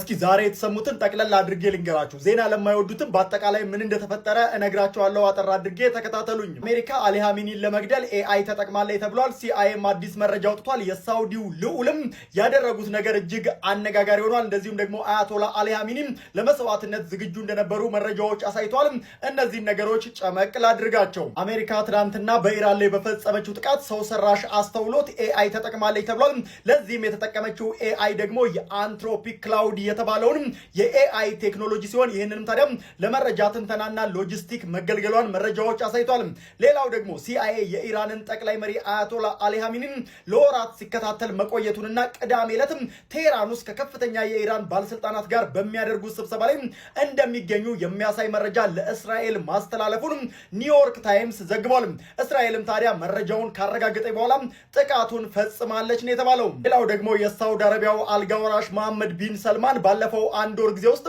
እስኪ ዛሬ የተሰሙትን ጠቅለል አድርጌ ልንገራችሁ። ዜና ለማይወዱትም በአጠቃላይ ምን እንደተፈጠረ እነግራችኋለሁ። አጠር አድርጌ ተከታተሉኝ። አሜሪካ አሊ ኻሚኒን ለመግደል AI ተጠቅማለች ተብሏል። ሲአይኤም አዲስ መረጃ አውጥቷል። የሳውዲው ልዑልም ያደረጉት ነገር እጅግ አነጋጋሪ ሆኗል። እንደዚሁም ደግሞ አያቶላ አሊ ኻሚኒም ለመስዋዕትነት ዝግጁ እንደነበሩ መረጃዎች አሳይተዋል። እነዚህን ነገሮች ጨመቅ ላድርጋቸው። አሜሪካ ትናንትና በኢራን ላይ በፈጸመችው ጥቃት ሰው ሰራሽ አስተውሎት AI ተጠቅማለች ተብሏል። ለዚህም የተጠቀመችው AI ደግሞ የ Anthropic Claude የተባለውን የ AI ቴክኖሎጂ ሲሆን ይህንንም ታዲያ ለመረጃ ትንተናና ሎጂስቲክ መገልገሏን መረጃዎች አሳይቷል። ሌላው ደግሞ ሲአይኤ የኢራንን ጠቅላይ መሪ አያቶላ አሊ ኻሚኒን ለወራት ሲከታተል መቆየቱንና ቅዳሜ ዕለትም ቴህራን ውስጥ ከከፍተኛ የኢራን ባለስልጣናት ጋር በሚያደርጉት ስብሰባ ላይ እንደሚገኙ የሚያሳይ መረጃ ለእስራኤል ማስተላለፉን ኒውዮርክ ታይምስ ዘግቧል። እስራኤልም ታዲያ መረጃውን ካረጋገጠ በኋላ ጥቃቱን ፈጽማለች ነው የተባለው። ሌላው ደግሞ የሳውዲ አረቢያው አልጋ ወራሽ መሐመድ ቢን ሰልማን ባለፈው አንድ ወር ጊዜ ውስጥ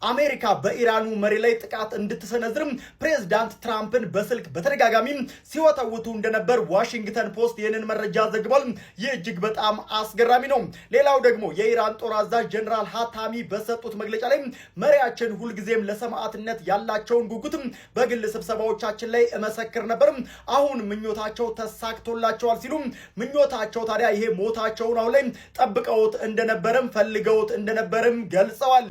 አሜሪካ በኢራኑ መሪ ላይ ጥቃት እንድትሰነዝርም ፕሬዝዳንት ትራምፕን በስልክ በተደጋጋሚ ሲወተውቱ እንደነበር ዋሽንግተን ፖስት ይህንን መረጃ ዘግቧል። ይህ እጅግ በጣም አስገራሚ ነው። ሌላው ደግሞ የኢራን ጦር አዛዥ ጀኔራል ሃታሚ በሰጡት መግለጫ ላይ መሪያችን ሁልጊዜም ለሰማዕትነት ያላቸውን ጉጉትም በግል ስብሰባዎቻችን ላይ እመሰክር ነበር፣ አሁን ምኞታቸው ተሳክቶላቸዋል ሲሉ ምኞታቸው ታዲያ ይሄ ሞታቸውን አሁን ላይ ጠብቀውት እንደነበርም ፈልገውት እንደነበርም ገልጸዋል።